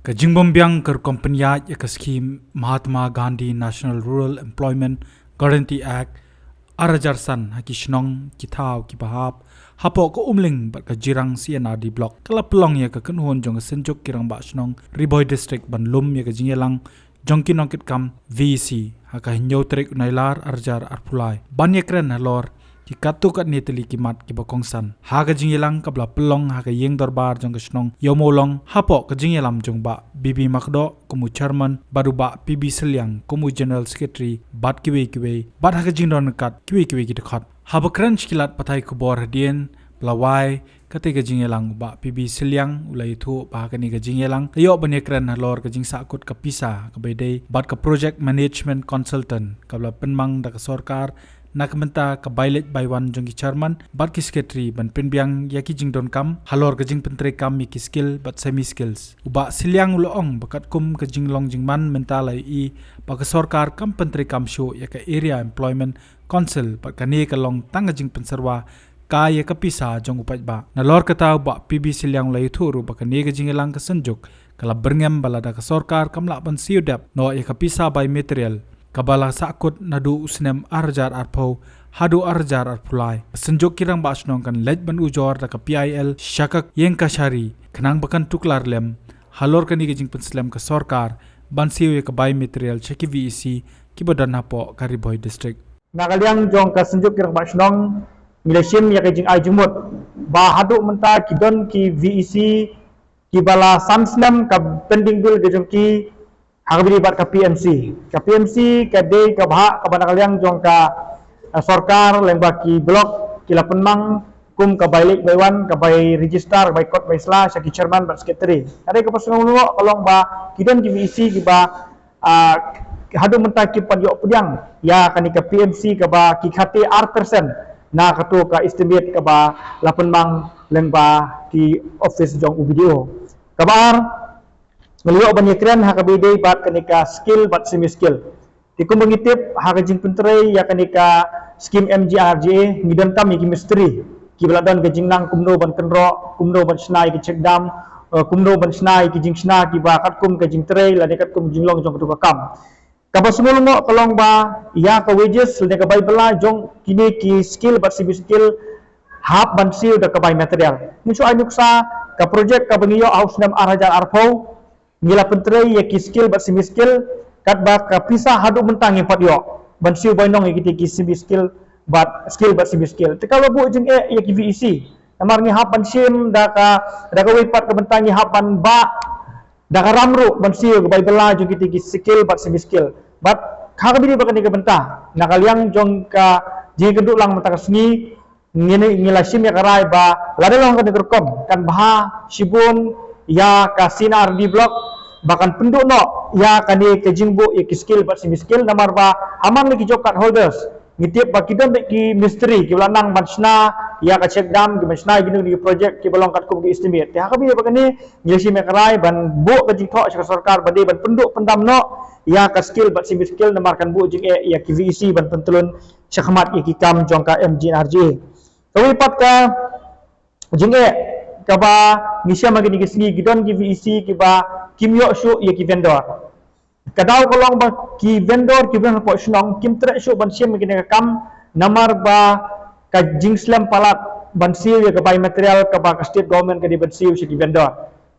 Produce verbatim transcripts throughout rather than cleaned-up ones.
Ka jingbym biang ka rukom pynïaid ïa ka skhim Mahatma Gandhi National Rural Employment Guarantee Act ar hajar san ha ki shnong, ki thaw kiba hap hapoh ka Umling bad ka Jirang C and R D Block ka la pynlong ïa ka kynhun jong ka Synjuk ki Rangbah Shnong Ri Bhoi District ban lum ïa ka jingïalang jong ki nongkitkam V E C ha ka hynñiew tarik u Nailar ar hajar arphew lai ban ïakren halor ki katto katne tylli ki mat kiba kongsan ha ka jingïalang kaba la pynlong ha ka ïing dorbar jong ka shnong Ïawmawlong hapoh ka jingïalam jong u Bah B B Makdoh kum u chairman bad u Bah P B Sylliang kum u general secretary bad kiwei kiwei bad ha ka jingdon ryngkat kiwei kiwei ki dkhot. Haba kren sha ki lad pathai khubor hadien ba la wai kata ka jingïalang, u Bah P B Sylliang u la ïathuh ba ha kane ka jingïalang ka ïoh ban ïakren halor ka jingsahkut ka pisa kaba ïadei bad ka project management consultant kaba la pynmang da ka sorkar na ka bynta ka bai leit bai wan jong ki chairman bad ki secretary ban pynbiang ïa ki jingdonkam halor ka jingpyntreikam ïa ki skill bad semi skills. U Bah Sylliang u la ong ba katkum ka jinglong jingman mynta la ïohi ba ka sorkar kam pyntreikam shuh ïa ka Area Employment Council bad kane ka long tang ka jingpynsyrwa ka ïa ka pisa jong u paidbah. Nalor kata u Bah P B Sylliang u la ïathuh ruh ba kane ka jingïalang ka Synjuk ka la byrngem ba lada ka sorkar kam lah ban siew dep noh ïa ka pisa bai material kaba la sahkut naduh u snem ar hajar arphew haduh ar hajar arphew lai, ka Synjuk ki Rangbah Shnong kan leit ban ujor da ka P I L sha ka ïing kashari khnang ba kan tuklar lem halor kane ka jingpynslem ka sorkar ban siew ïa ka bai material sha ki V E C kiba don hapoh ka Ri Bhoi District. Na ka liang jong ka Synjuk ki Rangbah Shnong ngi la shim ïa ka jingai jingmut ba haduh mynta ki don ki V E C kiba la san snem ka pending bill ka jong ki ha kaba ïadei bad ka P M C. Ka P M C ka dei ka bhah kaba na ka liang jong ka, eh, sorkar lyngba ki block ki la pynmang kum ka bai leit bai wan, ka bai register, ka bai kot bai sla sha ki chairman bad secretary. Ka dei kaba sngewlyngngoh ka long ba ki don ki V E C kiba, ah, haduh mynta kim pat ïoh pdiang ïa kane ka P M C kaba ki khate ar percent na kato ka estimate kaba la pynmang lyngba ki office jong u B D O. Kaba ar, ngi la ïoh ban ïakren ha kaba ïadei bad kane ka skill bad semi skill. Te kumba ngi tip ha ka jingpyntrei ïa kane ka skim M G N R G A ngi donkam ïa ki mistri kiba la don ka jingnang kumno ban kynroh, kumno ban shna ïa ki check dam, eh, kumno ban shna ïa ki jingshna kiba katkum ka jingtrei lane katkum jinglong jong kato ka kam. Kaba sngewlyngngoh ka long ba ïa ka wages lane ka bai bylla jong kine ki skill bad semi skill hap ban siew da ka bai material. Ngi shu ai nuksa ka project kaba ngi ïoh ha u snem ar hajar arphew, ngi la pyntrei ïa ki skill bad semi skill, katba ka pisa haduh mynta ngim pat ïoh ban siew bainong ïa kiti ki semi skill bad skill bad semi skill. Te ka la buh jingeh ïa ki V E C. Namar ngi hap ban shim da ka, da kawei pat ka bynta ngi hap ban bah da ka ram ruh ban siew ka bai bylla jong kiti ki skill bad semi skill. Bad ha kaba ïadei bad kane ka bynta, na ka liang jong ka jingïakynduh lang mynta ka sngi, ngi, ngi la shim ïa ka rai ba lada long kane ka rukom kan bha shibun ïa ka C and R D block ba kan pynduh noh ïa kane ka jingbuh ïa ki skill bad semi skill, namar ba ha man la ki job card holders ngi tip ba ki don beit ki mistri kiba la nang ban shna ïa ka check dam, kiba shna ïa kino kino ki project kiba long katkum ki estimate. Te ha kaba ïadei bad kane ngi la shim ïa ka rai ban buh ka jingthoh sha ka sorkar ba dei ban pynduh pyndam noh ïa ka skill bad semi skill namar kan buh jingeh ïa ki V E C ban pyntlun shakhmat ïa ki kam jong ka M G N R G A. Kawei pat ka jingeh kaba ngi shem ha kine ki sngi, ki don ki V E C kiba kim ïoh shuh ïa ki vendor. Ka daw ka long ba ki vendor kiba don hapoh shnong kim treh shuh ban shim ïa kine ki kam namar ba ka jingslem palat ban siew ïa ka bai material kaba ka state government ka dei ban siew sha ki vendor.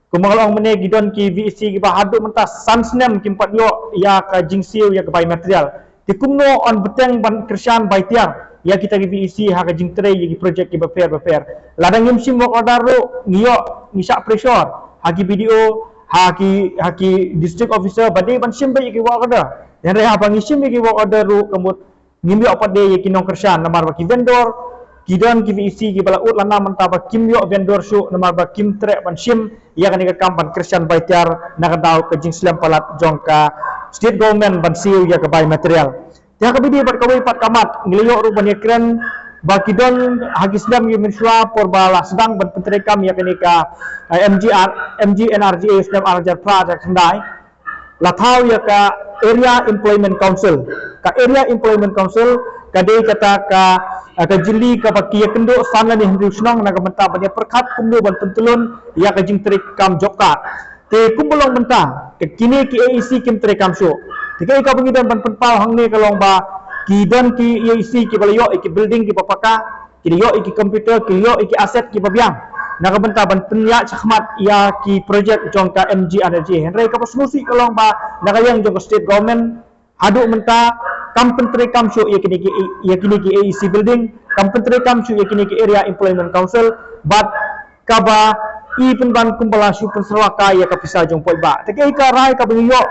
Kumba nga la ong mynne, ki don ki V E C kiba haduh mynta san snem kim pat ïoh ïa ka jingsiew ïa ka bai material. Te kumno yn bteng ban kyrshan bai tiar ïa kita ki V E C ha ka jingtrei ïa ki project kiba pher ba pher. Lada ngim shim work order ruh ngi ïoh, ngi shah pressure ha ki B D O, ha ki, ha ki district officer ba dei ban shim beit ïa ki work order. Hynrei haba ngi shim ïa ki work order ruh ka mut ngim ïoh pat de ïa ki nongkyrshan namar ba ki vendor, ki don ki V E C kiba la ud lana mynta ba kim ïoh vendor shuh namar ba kim treh ban shim ïa kane ka kam ban kyrshan bai tiar na ka daw ka jingslem palat jong ka state government ban siew ïa ka bai material. Te ha kaba ïadei bad kawei pat ka mat, ngi la ïoh ruh ban ïakren ba ki don ha ki snem ïa mynshuwa por ba la sdang ban pyntreikam ïa kane ka, eh, M G R, M G N R G A snem ar hajar phra, ar hajar khyndai. La thaw ïa ka Area Employment Council. Ka Area Employment Council ka dei kata ka, ka jylli kaba ki ïakynduh san lane hynriew shnong na ka bynta ban ïa pyrkhat kumno ban pyntlun ïa ka jingtrei kam job card. Te kumba long mynta, ka kine ki A E C kim treikam shuh. Te kaei kaba ngi don ban pynpaw hangne ka long ba ki don ki A E C kiba la ïoh ïa ki building kiba paka, ki la ïoh ïa ki computer, ki la ïoh ïa ki asset kiba biang na ka bynta ban pynïaid shakhmat ïa ki project jong ka M G N R G A. Hynrei kaba sngewsih ka long ba na ka liang jong ka state government haduh mynta kam pyntreikam shuh ïa kine ki, ïa kine ki A E C building, kam pyntreikam shuh ïa kine ki Area Employment Council, bad kaba i pynban kumba la shu pynsyrwa ka ïa ka pisa jong paidbah. Te kaei ka rai kaba ngi ïoh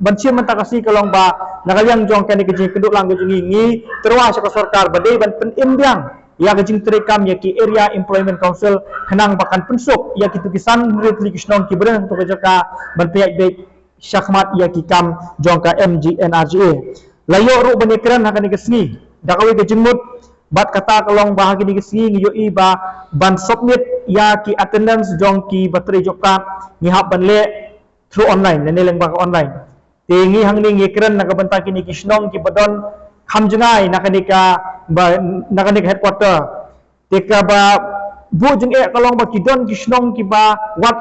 ban shim mynta ka sngi ka long ba na ka liang jong kane ka jingïakynduh lang ka jong ngi, ngi tyrwa sha ka sorkar ba dei ban pynim biang ïa ka jingtreikam ïa ki Area Employment Council khnang ba kan pynsuk ïa kitu ki san hynriew tylli ki shnong kiba don ha katu ka jaka ban pynïaid beit shakhmat ïa ki kam jong ka M G N R G A. La ïoh ruh ban ïakren ha kane ka sngi da kawei ka jingmut, bad kata ka long ba ha kane ka sngi ngi ïohi ba ban submit ïa ki attendance jong kiba trei job card ngi hap ban leh through online, lane lyngba ka online. Te ngi hangne ngi ïakren na ka bynta kine ki shnong kiba don kham jngai na kane ka, ba, na kane ka headquarter. Te kaba buh jingeh ka long ba ki don ki shnong kiba wat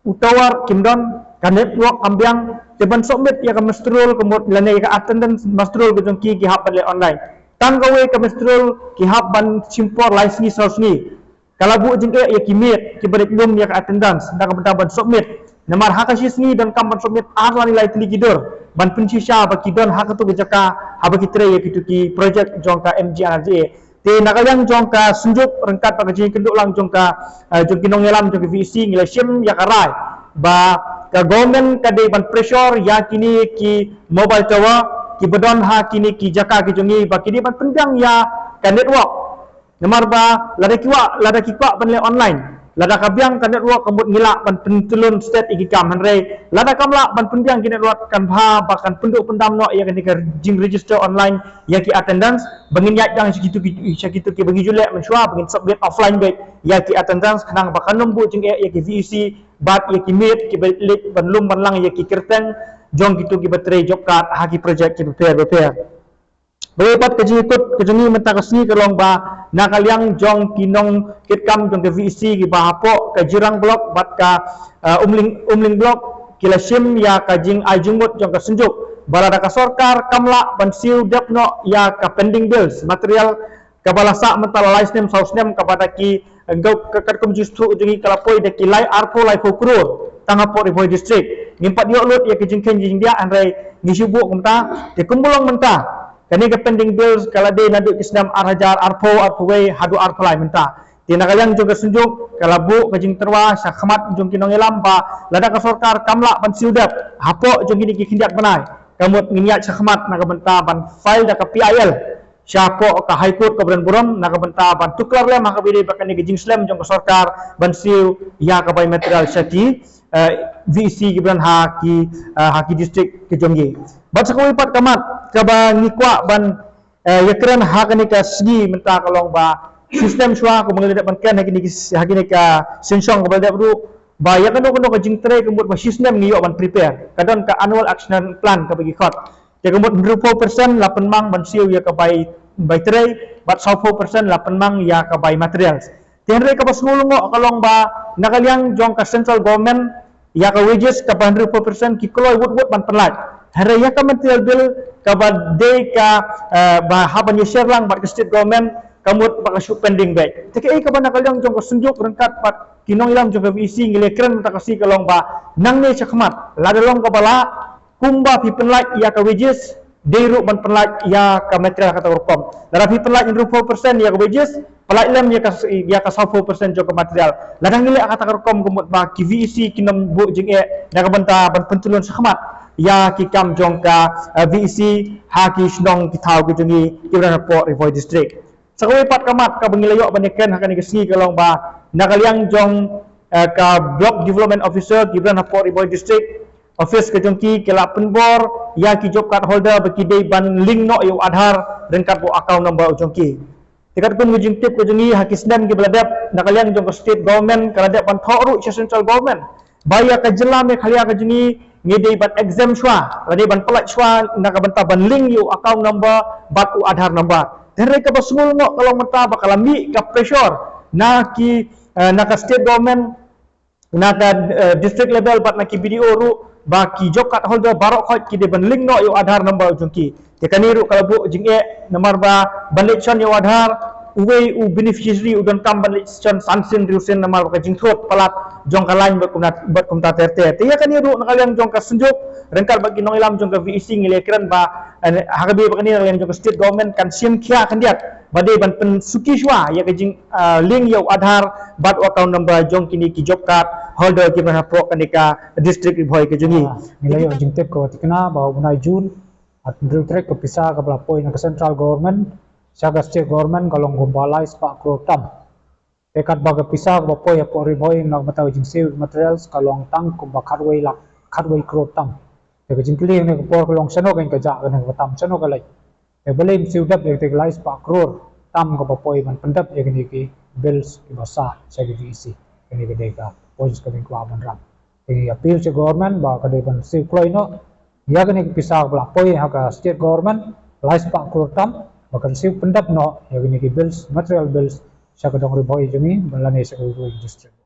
u tower kim don, ka network kam biang, te ban submit ïa ka muster roll ka mut lane ïa ka attendance muster roll ka jong ki, ki hap ban leh online. Tang kawei ka muster roll ki hap ban shim por lai sngi saw sngi. Ka la buh jingeh ïa ki miet kiba leit lum ïa ka attendance na ka bynta ban submit. Namar ha ka shi sngi donkam ban submit ar lane lai tylli ki dur ban pynshisha ba ki don ha katu ka jaka haba ki trei ïa kitu ki project jong ka M G N R G A. Te na ka liang jong ka Synjuk ryngkat bad ka jingïakynduh lang jong ka, eh, jong ki nongïalam jong ka V E C ngi la shim ïa ka rai ba ka government ka dei ban pressure ïa kine ki mobile tower kiba don ha kine ki jaka ki jong ngi ba ki dei ban pynbiang ïa ka network. Namar ba lada ki kwah, lada ki kwah ban leh online, lada ka biang ka network ka mut ngi lah ban pyntylun stet ïa ki kam, hynrei lada kam lah ban pynbiang ki network kan bha ba kan pynduh pyndam noh ïa kane ka jingregister online ïa ki attendance ba ngin ïaid biang sha kitu ki, sha kitu kiba ngi ju leh mynshuwa ba ngin submit offline beit ïa ki attendance khnang ba kan ym buh jingeh ïa ki V E C bad ïa ki miet kiba leit ban lum ban lang ïa ki kyrteng jong kitu kiba trei job card ha ki project kiba pher bapher. Bad pat ka jingkut ka jong ngi mynta ka sngi ka long ba na ka liang jong ki nongkitkam jong ka V E C kiba hapoh ka Jirang Block bad ka, eh, Umling, Umling Block ki la shim ïa ka jingai jingmut jong ka Synjuk ba lada ka sorkar kam lah ban siew dep noh ïa ka pending bills material kaba la sah mynta la lai snem saw snem kaba da ki, eh, ka, katkum jingsngewthuh jong ngi ka la poi da ki lai arphew laiphew klur tang hapoh Ri Bhoi District. Ngim pat ïoh lut ïa ka jingkheiñ jingdiah, hynrei ngi shu buh kumta. Te kumba long mynta, kane ka pending bills ka la dei naduh ki snem ar hajar arphew, arphew wei haduh arphew lai mynta. Te na ka liang jong ka Synjuk ka la buh ka jingtyrwa shakhmat jong ki nongïalam ba lada ka sorkar kam lah ban siew dep hapoh jong kine ki khyndiat bnai, ka mut ngin ïaid shakhmat na ka bynta ban file da ka P I L shapoh ka High Court kaba don burom na ka bynta ban tuklar lem ha kaba ïadei bad kane ka jingslem jong ka sorkar ban siew ïa ka bai material sha ki, eh, V E C kiba don ha ki, eh, ha ki district ki jong ngi. Bad sa kawei pat ka mat kaba ngi kwah ban, eh, ïakren ha kane ka sngi mynta ka long ba shi snem shuwa kumba ngi la dep ban kren ha kine ki, ha kine ka synshong kaba la dep ruh ba ïa kano kano ka jingtrei ka mut ba shi snem ngi ïoh ban prepare, ka don ka annual action plan kaba ki khot. Te ka mut hynriewphew percent la pynmang ban siew ïa ka bai, bai trei, bad sawphew percent la pynmang ïa ka bai materials. Te hynrei kaba sngew lyngngoh ka long ba na ka liang jong ka central government ïa ka wages kaba hynriewphew percent ki kloi wut wut ban pynlait. Hynrei ïa ka material bill kaba dei ka, eh, ba hap ban ïashare lang bad ka state government ka mut ba ka shu pending beit. Te kaei kaba na ka liang jong ka Synjuk ryngkat bad ki nongïalam jong ka V E C ngi la kren mynta ka sngi ka long ba nangne shakhmat lada long kaba lah, kumba phi pynlait ïa ka wages, dei ruh ban pynlait ïa ka material ha kata ka rukom. Lada phi pynlait hynriewphew percent ïa ka wages, pynlait lem ïa ka, ïa ka sawphew percent jong ka material. Lada ngi leh ha kata ka rukom ka mut ba ki V E C kin ym buh jingeh na ka bynta ban pyntylun shakhmat ïa ki kam jong ka, eh, V E C ha ki shnong ki thaw ki jong ngi kiba don hapoh Ri Bhoi District. Sa kawei pat ka mat kaba ngi la ïoh ban ïakren ha kane ka sngi ka long ba na ka liang jong, eh, ka Block Development Officer kiba don hapoh Ri Bhoi District, office ka jong ki ki la pynbor ïa ki job card holder ba ki dei ban link noh ïa u Aadhaar ryngkat bad u account number u jong ki. Te katkum ka jingtip ka jong ngi ha ki snem kiba la dep na ka liang jong ka state government ka la dep ban thoh ruh sha central government ba ïa ka jylla Meghalaya ka jong ngi ngi dei ban exempt shuwa, la dei ban pynlait shuwa na ka bynta ban link ïa u account number bad u Aadhaar number. Te hynrei kaba sngew lyngngoh ka long mynta ba ka la mih ka pressure na ki, eh, na ka state government na ka, eh, district level bad na ki B D O ruh, ba ki job card holder baroh khoit ki dei ban link noh ïa u Aadhaar number jong ki. Te kane ruh ka la buh jingeh namar ba ban leit shon ïa u Aadhaar, uwei u beneficiary u donkam ban leit shon san sien hynriew sien namar ba ka jingthut palat jong ka line bad kumta, bad kumta ter ter. Te ïa kane ruh na ka liang jong ka Synjuk ryngkat bad ki nongïalam jong ka V E C ngi la kren ba, eh, ha kaba ïadei bad kane na ka liang jong ka state government kan shim khia khyndiat ba dei ban pynsuki shuwa ïa ka jing, ah, link ïa u Aadhaar bad u account number jong kine ki job card holder kiba na hapoh kane ka district Ri Bhoi ka jong ngi. Ah, ngi la ïoh jingtip ka ba thikna ba u bnai June, ar hynriew tarik, ka pisa kaba la poi na ka central government sha ka state government ka long kumba lai spah crore tam. Te katba ka pisa kaba poi hapoh Ri Bhoi na ka bynta ka jingsiew materials ka long tang kumba khatwei lak, khatwei crore tam. Te ka jingkylli ha kane ka por ka long shano kane ka jia, kane kaba tam shano ka leit. Te balei ym siew dep ïa kata ka lai spah crore tam kaba poi ban pyndep ïa kine ki bills kiba sah sha ka V E C. Kane ka dei ka points kaba ngi kwah ban rah. Te ngi appeal sha government ba ka dei ban siew kloi noh ïa kane ka pisa kaba la poi ha ka state government, lai spah crore tam, ba kan siew pyndep noh ïa kine ki bills, material bills, sha ka dong Ri Bhoi jong ngi lane sha ka Ri Bhoi district.